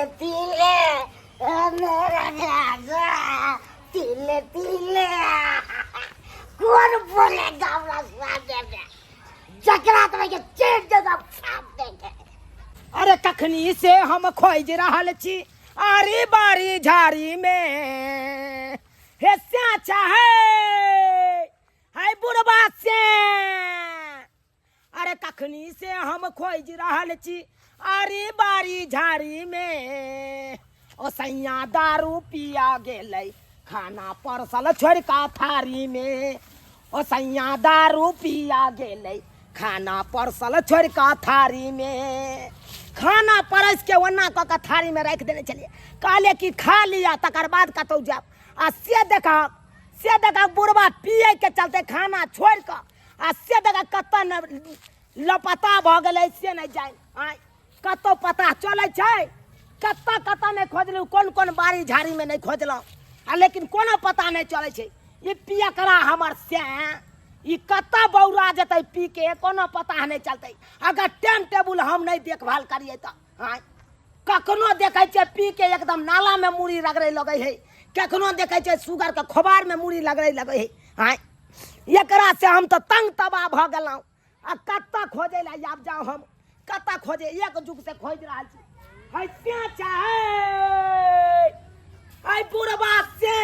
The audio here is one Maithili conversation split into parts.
तिले तिले मेरा राजा, तिले तिले। कौन बोलेगा हमरा सामने में? जकरा तो के चेक जगह सामने के। अरे कखनी से हम खोज रहल छी आरी बारी झाड़ी में। हे स्याचा है है बुढ़बा से। अरे कखनी से हम खोज रहल छी आरी बारी झाड़ी में। ओ सैया दारू पिया गेलै खाना परसल छोड़का थारी में। ओ सैया दारू पिया गेलै खाना परसल छोड़का थारी में। खाना परस के ओना कऽ के थारी में राखि देने छलियै, कहलियै कि खा लिअ तकर बाद कतहु जायब। आ से देखब, से देखब बुढ़बा पियै के चलते खाना छोड़ि कऽ आ से देखा कतऽ न लपता भऽ गेलै से नहि जानि। आँय कतौ पता चलै छै? कतऽ कतऽ नहि खोजलहुँ, कोन कोन बाड़ी झाड़ीमे नहि खोजलहुँ, आ लेकिन कोनो पता नहि चलै छै। ई पियकरा हमर से ई कतऽ बौरा जेतै पी के, कोनो पता नहि चलतै अगर टाइम टेबुल हम नहि देखभाल करियै तऽ। आँय कखनो देखै छियै पी के एकदम नालामे मूड़ी रगड़ै लगै है, कखनो देखै छियै सुगरके खोबारमे मूड़ी रगड़ै लगै है। आँय एकरा से हम तऽ तंग तबाह भऽ गेलहुँ। आ कतऽ खोजै लए आब जाउ हम, कतऽ खोजे? एक जुग से खोजि रहल छी। है से चाहे है बुढ़बा से।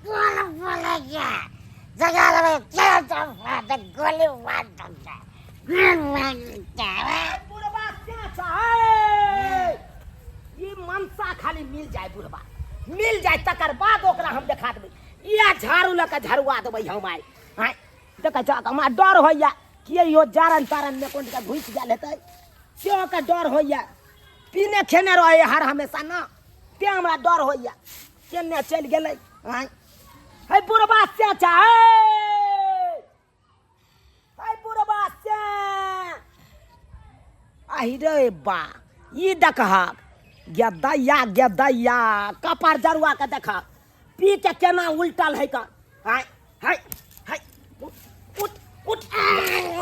कौन बोलेगा? जगह रे चल चल गोली मार दूंगा। बुढ़बा से चाहे ई मनसा खाली मिल जाए, बुढ़बा मिल जाए तकर बाद ओकरा हम देखा देबै। इएह झाड़ू लऽ कऽ झड़ुआ देबै हम आइ। आँय देखै छहक हमरा डर होइए कि इहो जारन तारन में कोन के घुसि गेल हेतै, से ओकर डर होइए। पीने खेने रहै हर हमेशा न, तें हमरा डर होइए केने चलि गेलै। आँय है बुढ़बा से चाहे है बुढ़बा से। आहि रे बा, ई देखहक गेदैया गेदैया कपार जरुआ के देखहक पी के केना उल्टल है का। हाय हाय हाय, उठ उठ उठ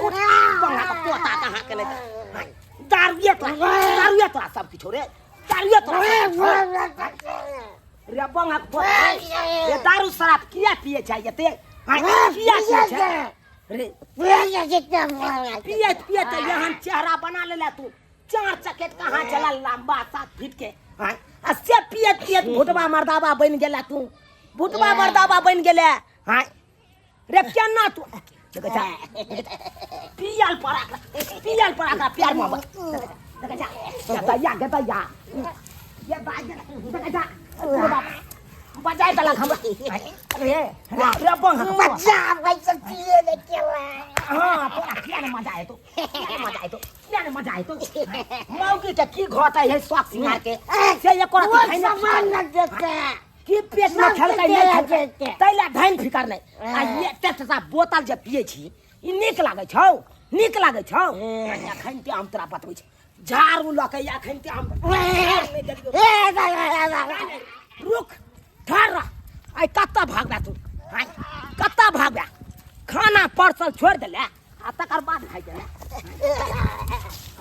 उठ, बंगा के पोता कहाँ के नहीं। हाय दारुए तोरा, दारुए तोरा सब किछो रे, दारुए तोरा सब किछो रे बंगा के पोता रे। दारू शराब किया पिए छै एते? हाय किया पिए छै रे? पियत पियत एहन चेहरा बना लेला तू, चार चकेट कहाँ चला लंबा 7 फीट के। आँय, आ से पियत पियत भुटबा मर्दाबा बनि गेला तू, भुटबा मर्दाबा बनि गेले। आँय रे केना तू देखै छा पियल पड़ा, पियल पड़ा का प्यार मोहब्बत। देखै छा गेदैया गेदैया ये बाज, देखै छा बजाय देलक हमरा रे रे बंग मजा आबै छै पिए ले केला। हाँ तोरा किया ने मजा एतो, किया ने मजा एतो, किया ने मजा एतो? मौगी के की घटै है शौक सिंगार के से एको रत्ती वो धैन सामान न देते की पेट में खेलकै नहि खेलकै तै ला धैन फिकर नहि। आ ये एते बोतल जे पियै छी ई नीक लागै छौ, नीक लागै छौ? एखन ते हम तोरा बतबै छी, झाड़ू लऽ के एखन ते हम रुक ठहर रह। आइ कतऽ भागबे तू? आइ कतऽ भागबे? खाना परसल छोड़ि देले आ तकर बाद भागि गेले।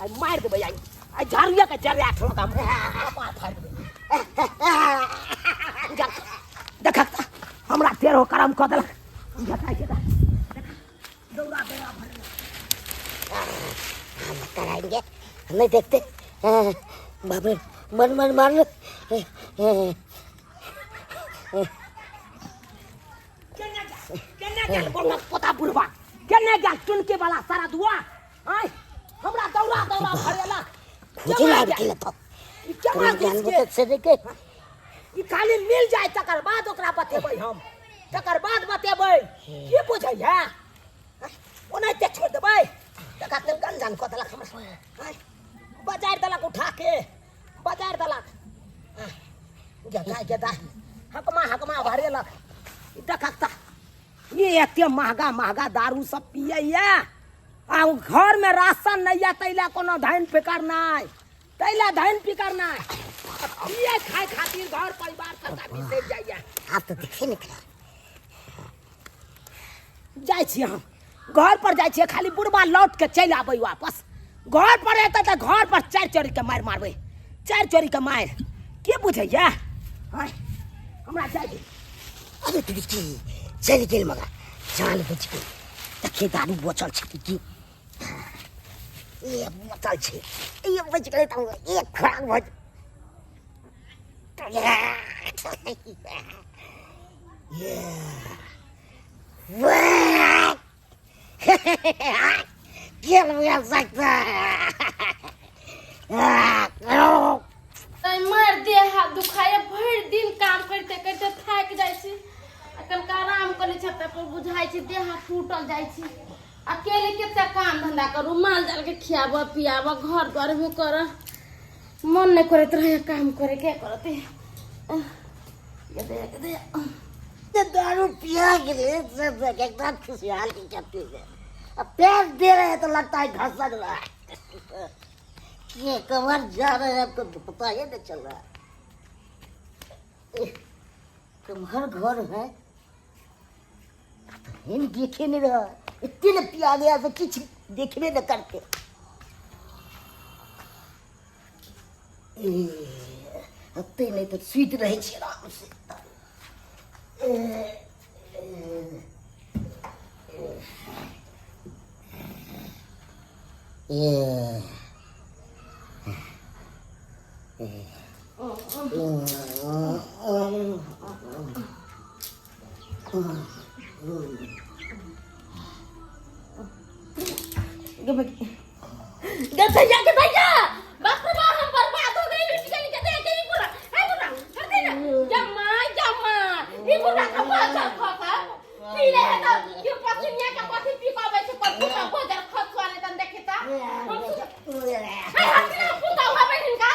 आइ मारि देबै, आइ आइ झाड़ुए के जरिया ठोक हम कपार फाड़ि देबै। देखक तऽ हमरा तेरहो करम कऽ देलक। दौड़ा दौड़ा भर हम कराएंगे, नहीं देखते बाप रे, मन मन मार। केने गेल बंगक पोता बुढ़बा? केने गेल चुनके वाला सारा दुआ? आय हमरा दौड़ा दौड़ा भरेलक। खोजे लाग गेल तो ई केना घुसि गेल? से देखे ई खाली मिल जाए तकर बाद ओकरा बतेबै हम, तकर बाद बतेबै। की बुझै है? ओनाहिते छोड़ि देबै? तकर तऽ गंजन कऽ देलक हमरा, बजारि देलक, उठा के बजारि देलक। गेदा गेदा हकमा हकमा भरेलक। देखक तऽ ई एते महगा महगा दारू सब पियैया आ घरमे राशन नहि यऽ तै लए कोनो धनि फिकर नहि, तै लए धनि फिकर नहि। पियै खाय खातिर घर परिवार सबटा बिसरि जाइया। आब तऽ देखे निकला जाइ छी हम घर पर, जाइ छियै खाली बुढ़बा लौट के चलि आबै वापस घर पर। एतै तऽ घर पर चारि चोरी के मारि मारबै, चारि चोरी के मारि के बुझैया आँय, हमरा जाय दे। अरे तुझी की चलि गेल मगर जान बचि गेल। देखिए दारू बचल छै कि की। ए बचल छै, ए बचि गेलै तऽ एक खुराक भऽ गेल मिल सकता मार देह हाथ दुखाए, भरि दिन काम करते करते थाकि जाइ छी। आ कनिका आराम करै छै तऽ पर बुझाइ छै देह हाथ टूटल जाइ छै। अकेले कते काम धंधा करू, माल जाल के खियाबऽ पियाबऽ, घर द्वार भी करऽ, मन नहि करैत रहै काम करे के करते। दारू पिया गेलै सब एकदम खुशहाल के करते है। अब पैर दे रहे हैं तो लगता है घसक रहा है, ये कमर जा रहे हैं, आपको तो पता ही नहीं चल रहा है। तुम्हार घर है इन देखे नहीं रहा, इतने न पिया गया तो कुछ देखबे न करते। हते नहीं तो सुति रहे छी आराम से। ए गे भैया, गे भैया, बाप रे बाप, हम बर्बाद हो गए। लुट गई के दे के पूरा है पूरा हट दे ना। जम्मा जम्मा ई पूरा का बाजार खा पी ले है तो कि पसिनिया के कथी पी के छै पर पूरा बाजार खसवा ले तन देखी ता हम है हट ना पुता हुआ हिनका।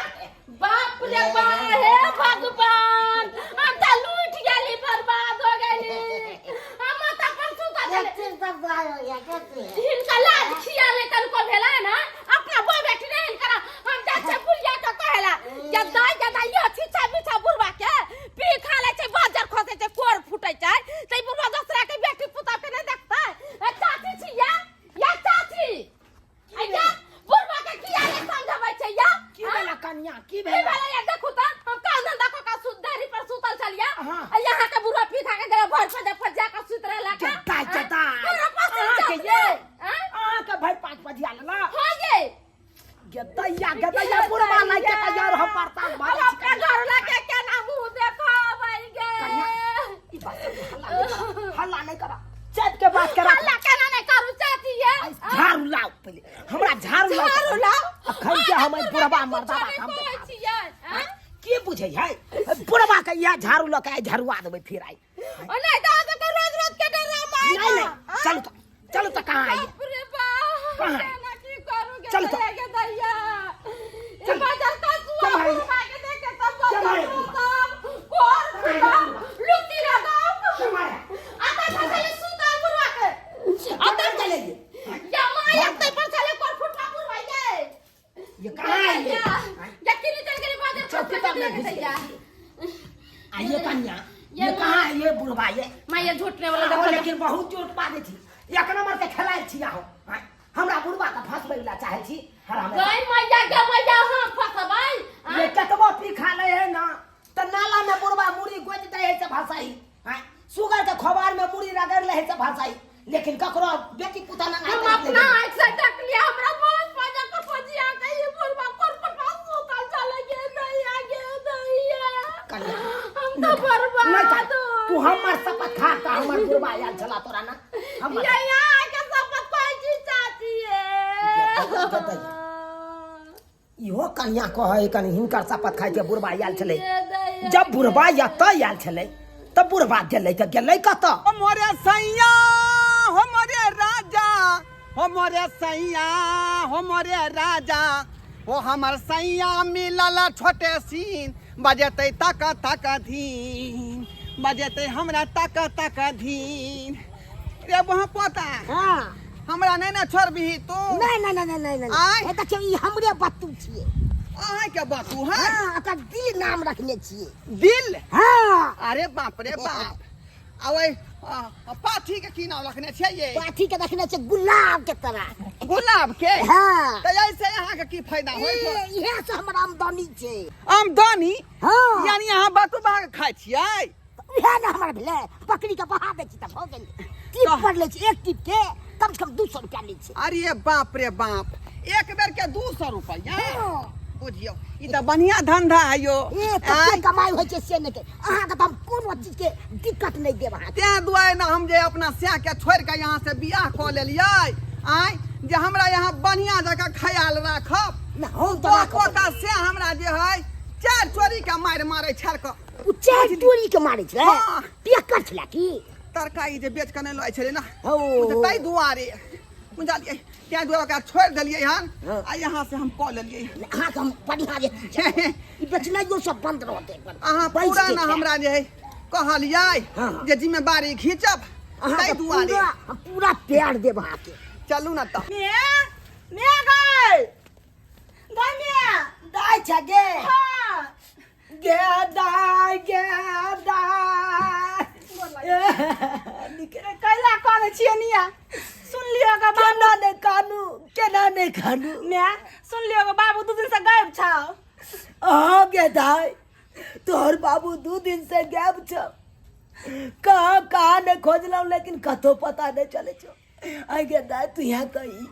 बाप रे बाप, हे भगवान, हम त लूट गेली, बर्बाद हो गेली। हम त अपन सुता चले हिनका लाज खियाले तनको भेलै ना अपना बो बेटी नहीं हिनकरा। हम जाइ छै बुढ़िया के कहेला जदा जदा यो छिछा बिछा बुढ़वा के पी खा ले छै, बाजार खसै छै, कोर फूटै छै, तै बुढ़वा दोसरा के बेटी पुता के नहीं देखतै। ए चाची छी या या चाची आया बुढ़वा के किया नहीं समझाबै छै या? की भेला कनिया, की की भेला? भेलै या? देखू त हम काम धंधा कऽ के सुधारी पर सुतल छलियै हाँ। आ यहाँ के बुढ़वा पी खा के गेलै, भर पर पर जा के सुत रहला का। जता जता हमरा पास अहाँके जात ये नहि। आँय? अहाँके भाई पाँच बजिया लेला। हाँ ये गदैया गदैया बुढ़वा लाइ के तैयार हम पड़ता हम अपना घर ला के केना मुंह देखाबै गे? कन्या, ई बात सब हल्ला नहीं करा, हल्ला नहीं करा, चैत के बात करा। हल्ला केना नहि करू चाची ये? आई झाड़ू लाओ पहले, हमरा झाड़ू लाओ। झाड़ू लाओ। अखन के हम एहि बुढ़वा मर्दावा के हम कहै देखाब। छियै आँय? के बुझै है बुढ़वा के? इएह झाड़ू लऽ के आइ झरुआ देबै फिर आइ। ओ नहि तऽ अहाँ सबके रोज रोज के डरामा आइ नहीं नहीं, आँय? चलू तो, चलू तो, कहाँ आइए? बाप रे बाप, कहाँ? केना की करू गे? चलू तो। दैया गे दैया। ई चल। बाजार कसुआ चल भाई। बुढ़वा के देख के सब चल भाई। सब कोर फुटब, लुत्ती लगाब। आता छले सुतल बुढ़वा के। आता चलेगी या माय अतै पर छले कोर फुटबा बुढ़वा ये। ये कहाँ आइए? या या किनी चल गेली बाजार चौकी खसुआ पर के में घुस देख दैया। आइए कन्या, ये ये कहाँ है ये बुढ़वा ये? माय ये झूठने वाला आहो, देखो। लेकिन बहुत चोट पाबै छी, एक नंबर के खेलाइ छी आहो। आँय, हमरा बुढ़वा के फंसबै ला चाहै छी हरामे? गई मैया गे मैया, हम फसबै? ये कतबो पी खा ले है ना त नाला में बुढ़वा मुड़ी गोज दे है से फंसाई। आँय, सुगर के खोबार में मुड़ी रगड़ ले है से फंसाई, लेकिन ककरो बेटी पुता ना हम अपना आँख से देख लिया, हमरा बहुत मजा के फजिया के ये बुढ़वा कोरपटवा सुतल चले गे दैया गे दैया। कन्या, हम तो बर्बाद नहीं हो तू हमर शपथ खा के हमर बुढ़वा आयल छला तोरा ना हमर ये यहाँ के शपथ कहै छी चाची ये। इहो कन्या कहै कनि हिनकर शपथ खाइ के बुढ़वा आयल छलै। ये दैया। जब बुढ़वा एतऽ आयल छलै तऽ बुढ़वा गेलै तऽ गेलै कतऽ? हो मोरे सैया, हो मोरे राजा, हो मोरे सैया, हो मोरे राजा, हो हमर सैया मिलल छोटे सीन, बजेतै तक तक धीन, बजेतै हमरा तक तक धीन। रे वहाँ पोता, हाँ, हमरा नहीं ना छोड़बिही तू? नहीं नहीं नहीं नहीं नहीं। आँय? ए देखियौ, ई हमरे बत्तू छियै। अहाँ के बातू है? हाँ, एकर दिल नाम रखने छियै। दिल? हाँ। अरे बाप रे बाप, आ ओहि पाथी के की नाम रखने छियै ये? पाथी के रखने छै गुलाब के तरह। गुलाब के? हाँ। तऽ एहिसे अहाँके की फायदा होइ छै? इएह से हमर आमदनी छै। आमदनी? हाँ। यानी अहाँ बतू बहा के खाइ छियै? इएह ने हमर भेलै, बकरी के बहा दै छी तऽ भऽ गेल। टिप पर लै छी, एक टिप के कम से कम 200 रुपया लै छी। अरे बाप रे बाप, एक बेर के 200 रुपया? हाँ। बुझियौ ई तऽ बढ़िया धंधा है यो। ए कते कमाई होइ छै से नहि, अहाँके तऽ हम कोनो चीज के दिक्कत नहि देब अहाँके। तें दुआरे ने हम जे अपना सैह के छोड़ि के यहाँ से बियाह कऽ लेलियै आँय, जे हमरा यहाँ बढ़िया जकाँ ख्याल राखब। नहि, हम तऽ राखब। पोता से हमरा जे है चारि चोरी के मारि मारै छल कऽ। ओ चारि चोरी के मारै छलै? हाँ। पियक्कर छलै की? तरकारी जे बेच के नहि लऽ छलै ने, हौ। ताहि दुआरे बुझलियै, तें दुआरे ओकरा छोड़ि देलियै हन। हाँ। आ यहाँ से हम कऽ लेलियै। अहाँके हम बढ़िआँ जे चीज छै, ई बेचनाइयो सब बन्द रहतै एक बार। अहाँ बैस पूरा के ने खायब। हमरा जे है कहलियै हाँ, हाँ। जे जिम्मेवारी घीचब, अहाँके ताहि दुआरे पूरा हम पूरा प्यार देब अहाँके। चलू ने तऽ। मे मे गै दाइ, मे दाइ छै गे? हाँ। गे दाइ, गे दाइ। कैला करै छियै निया? सुन लियो ग बाबू। केना नहि कानू, केना नहि कानू? माय, सुन लियो ग बाबू 2 दिन से गायब छौ। अहाँ गे दाइ, तोहर बाबू 2 दिन से गायब छौ। कहाँ कहाँ नहि खोजलहुँ, लेकिन कतहु पता नहि चलै छौ। आइ गे दाइ, तू यहाँ कही,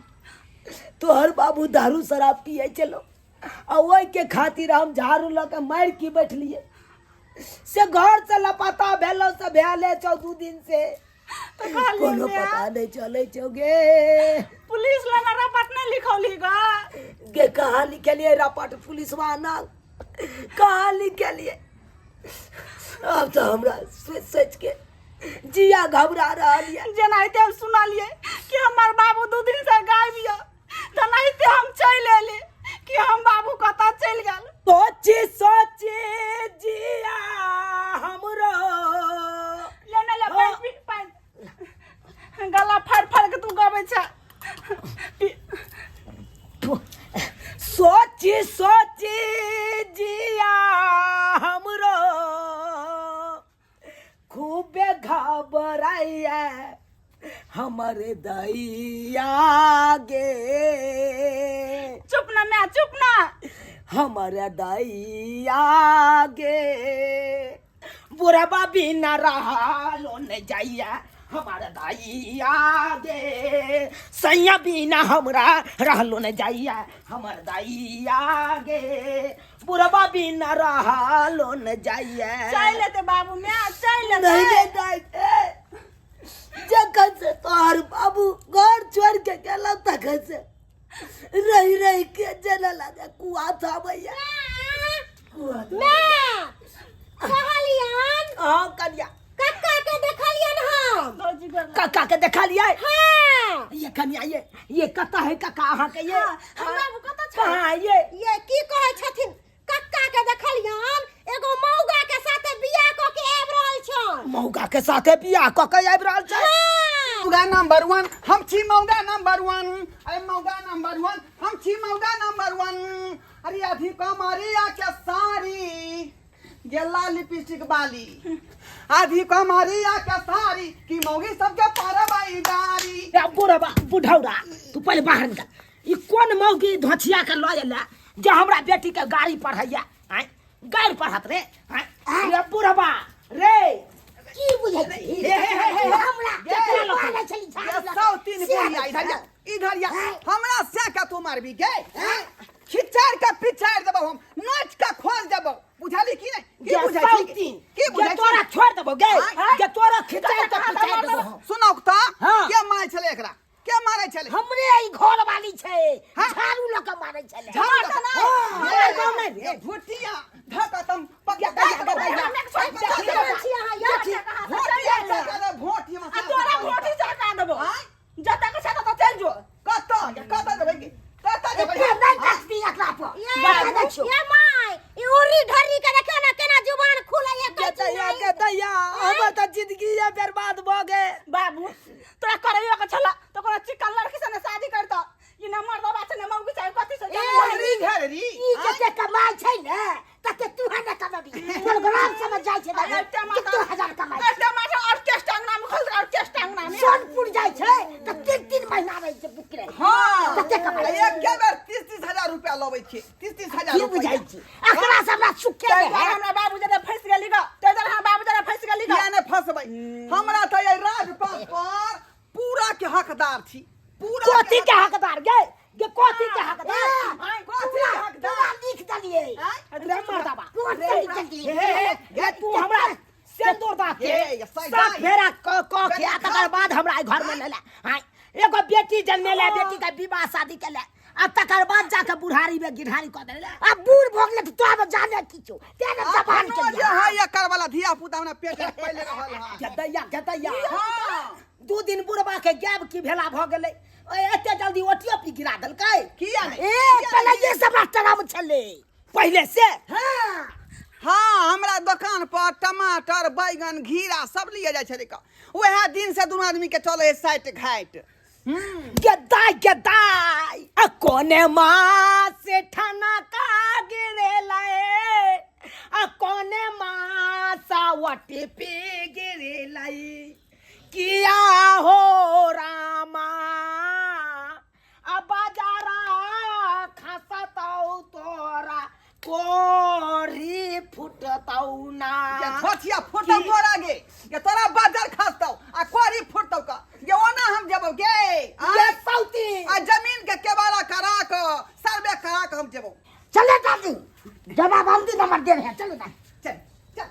तोहर बाबू दारू शराब पियै छलो आ ओहिके खातिर हम झाड़ू लऽ के मारि की बैठलियै, से घर से लापता भेलौ से भेले छौ 2 दिन से। तऽ कहलियै कोनो माय, पता नहि चलै छौ गे। पुलिस लग रपट नहि लिखौली ग? गे, कहाँ लिखेलियै रपट? पुलिसवा ना कहाँ लिखेलियै? आब तऽ हमरा सोचि सोचि के जिया घबरा रहल यऽ। जेनाहिते हम सुनलियै कि हमर बाबू 2 दिन से गायब यऽ, तेनाहिते हम चलि एली कि हम बाबू कतऽ चलि गेल। सोची सोची जिया हमरो। ले ने ले, पानि पी, पानि। गला फाड़ि फाड़ि के तू गबै छै। सोची सोची जिया हमरो खूबे घबराइया हमर दैया गे। चुप ना मैं, चुप ना। हमर दैया गे, बुढ़बा बिना रहलो नहीं जाइया हमार दैया गे। सैया बिना हमरा रहलो नहीं जाइया हमर दैया गे। बुढ़बा बिना रहलो न जाइया। चलि लेते बाबू, मैं चलि लेते। नहीं गे दाई, ए, जखन से तोहर बाबू घर छोड़ के गेल तखन से रही रही के जेना लागे कुआ था भैया, कुआ था। मैं कहलियन। हाँ कनिया। कक्का के देखलियन हम। भौजी गोर लग। कक्का के देखलियै? हाँ। ये कनिया, ये कत्ता है कक्का अहाँ के ये? हाँ, हम बाबू कतऽ छै? कहाँ है ये? ये की कहै छथिन, कक्का के देखलियन एगो मौगा के साथे बियाह कऽ के आबि रहल छन। मौगा के साथे बियाह कऽ के आबि रहल छै? हाँ। मौगा नंबर 1 हम छी, मौगा नंबर 1। अरे मौगा नंबर 1 हम छी, मौगा नंबर 1। अरे अभी कमरिया के साड़ी गेला लिपस्टिक बाली, आधी कमरिया के साड़ी की मौगी सबके परबाई गाड़ी। ए बुढ़बा बुढ़ौरा, तू पहिले बाहर निकल। ई कोन मौगी धोछिया के लऽ एला जे हमरा बेटी के गाड़ी पढ़ैया? आँय, गाड़ी पढ़त रे? आँय रे बुढ़बा रे, की बुझै छी? हे, हे, हे, हे, हे। हमरा ये, मारै छली झाड़ू ये लऽ के। सौ तीन बुढ़िया, इधर या, इधर या। हमरा से का तू मारबी गे? खिचाड़ के पिछाड़ देबो हम, नोच के खोल देबो, बुझली की नहीं? की गे बुझै सौ छी? तीन। की गे बुझै छी? तोरा छोड़ देबो गे। आँय? गे तोरा खिचाड़ के पिछाड़ देबो हम। सुनौ तऽ। हाँ। के मारै छलै एकरा? के मारै छलै? हमरे ई घर वाली छै। हाँ। झाड़ू लऽ के मारै छलै। झाड़ू लऽ के? हाँ, ये, हमरा गाँव नहि रे। ये भुटिया धक तम पक गे, गे, गे, गे, गे। की करै छी अहाँ यौ? भोटिया चका दे, भोटिया आ तोरा भोटी चका देबो। आँय? जतऽ के छै ततऽ चलि जो। कतऽ गे? कतऽ जेबै गे? कतऽ जेबै? एते नहि देखबी एकरा पर। ये बता दै छियौ। ये my, ई उर्री ढर्री के देखियौ ने केना जुबान खुलै ये। गे दैया, गे दैया, हमर तऽ जिंदगी ये बर्बाद भऽ गेल। बाबू, तोरा करैयो के छला तऽ कोनो चिकन लड़की से ने शादी करतऽ। ई न मर्दबा छै ने मौगी छै, कथी से? ए, उर्री ढेरी। ई जते कमाइ छै ने तते तू ने कमाबी। प्रोग्राम सब जाइ छै अरे देखी, टमाटर कते हजार कमाइ छै। टमाटर ऑर्केस्ट्रा। कमाइ आ एके बेर 30-30 हजार रुपया लबै छियै, 30-30 हजार की रुपया। बुझाइ छी एकरा से हमरा सुखे ताहि ने दुआरे है हमरा बाबू जरा फँसि गेली ग, ताहि दुआरे हमरा बाबू जरा फँसि गेली ग। किया नहि फंसबै? हमरा तऽ एहि राजपाट पर पूरा के हकदार छी, पूरा। कथी के हकदार गे? गे, कथी के हकदार? ए, कथी के हकदार? पूरा लिख देलियै। आँय? रे मर्दबा, कोन लिख देलियै? हे हे हे, तू हमरा सिंदूर दा के हे, ये सही सात दाई। फेरा क क के आ तकर बाद हमरा एहि घर में लेला। हाँ, एगो बेटी जन्मेला, बेटी के विवाह शादी के ले आ तकर बाद जाके बुढ़ारी में गिरहारी कऽ देले। आ बूढ़ भऽ गेलै तऽ तोरा जाने किछो तें ने जबान के अखनो जे लिए। है एकर वाला धिया पुता हमरा पेट में पलि रहल है। गेदैया, गेदैया। हाँ। 2 दिन बुढ़बा के गैब की भेला भऽ गेलै, ओए एते जल्दी ओटियो पी गिरा देलकै? किया नहि? ए, पहिले ये सब रास्ता छलै। पहिले से। हाँ। हाँ, हमरा दोकान पर टमाटर, बैगन, घीरा सब लिए जाइ छलै। वएह दिन से दुनू आदमी के चले है साइट घाट। गेदाई, गेदाई, आ कोने माँ से ठना का गिरेला, आ कोने माँ सावटी पी गिरेला। किया हो रामा, आ बाजारा खसतौ तोरा कोरी फुटतौ ना। ये छोछिया फुटतौ तोरा गे, ये तोरा बाजार खसतौ आ कोरी फुटतौ का। ये ओना हम जेबौ गे। ये सौती। आ जमीन के केबाड़ा करा के, सर्वे करा के हम जेबौ। चले दादी, जवाबंदी नंबर दे रहे हैं, चलो दादी। चल चल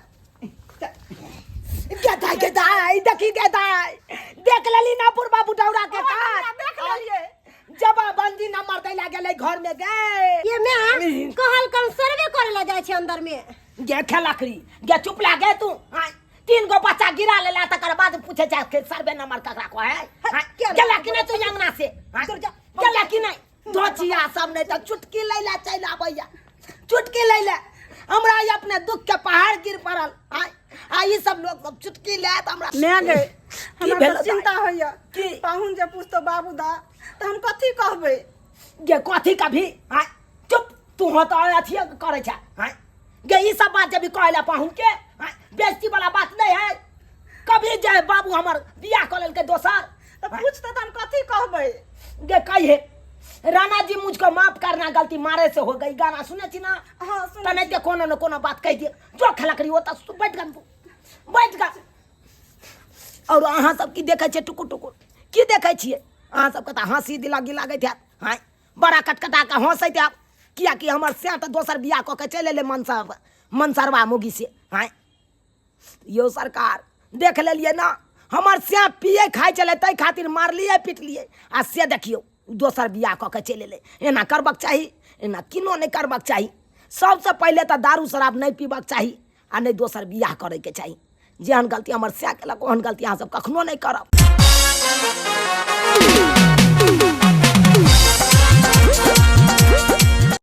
चल। गेदाई, गेदाई, देखी गेदाई, देख लेली ना बुढ़बा बुढ़ौरा के काज? देख लेलियै। जवाबंदी नंबर दै ला गेलै घर में गे। ये मैं कहल कम सर्वे करे ला जाइ छै अंदर में। गे खेलकरी गे, चुप ला गे तू। हाँ, तीन गो बच्चा गिरा लेला तकर बाद पूछे जा के सर्वे नंबर ककरा को है। हाँ, गेला कि नहीं तू अंगना से? हाँ, गेला कि नहीं? धोचिया सब नहीं तऽ चुटकी लै ला चलि आबैया, चुटकी लै ला। हमरा ई अपने दुख के पहाड़ गिर पड़ल। हाँ, आ ई सब लोग सब चुटकी ले तऽ हमरा मैं गे, हमरा भेलो तऽ चिंता होइया। की? पाहुन जे पूछतो बाबू दा तऽ हम कथी कहबै? गे, कथी कभी? हाँ, चुप तू। हो तऽ अथिए करै छै। हाँ गे, ई सब बात जब कहै ला पाहुन के, हाँ, बेइज्जती वाला बात नहीं है। कभी जे बाबू हमर बियाह कऽ लेलकै दोसर। तऽ पूछतो तऽ हम कथी कहबै? गे, कहिए राणा जी मुझको माफ करना, गलती मारे से हो गई। गाना सुने छी ना? हाँ, सुनै। तऽ नहीं ते कोनो न कोनो बात कहि दिए। जो खेला करी ओतऽ बैठ गा, तू बैठ गा। और अहाँ सब की देखै छियै टुकुर टुकुर? की देखै छियै? अहाँ सबके तऽ हँसी दिलगी लागैत हैत। हाँ, बड़ा कटकटा के हँसैत हैत, कियाकि हमर सैं तऽ दोसर बियाह कऽ के चलि एलै मनसर मनसरवा मोगी से। हाँ यौ सरकार, देख लेलियै ना, हमर सैं पिए खाइ छलै, ताहि खातिर मारलियै पिटलियै, आ से देखियौ दोसर बियाह कऽ के चलि एलै। एना करबाक चाही? एना किनो नहि करबाक चाही। सबसँ पहिले तऽ दारू शराब नहि पीबाक चाही आ नहि दोसर बियाह करैके चाही। जेहन गलती हमर सैं केलक, ओहन गलती अहाँ सब कखनो नहि करब।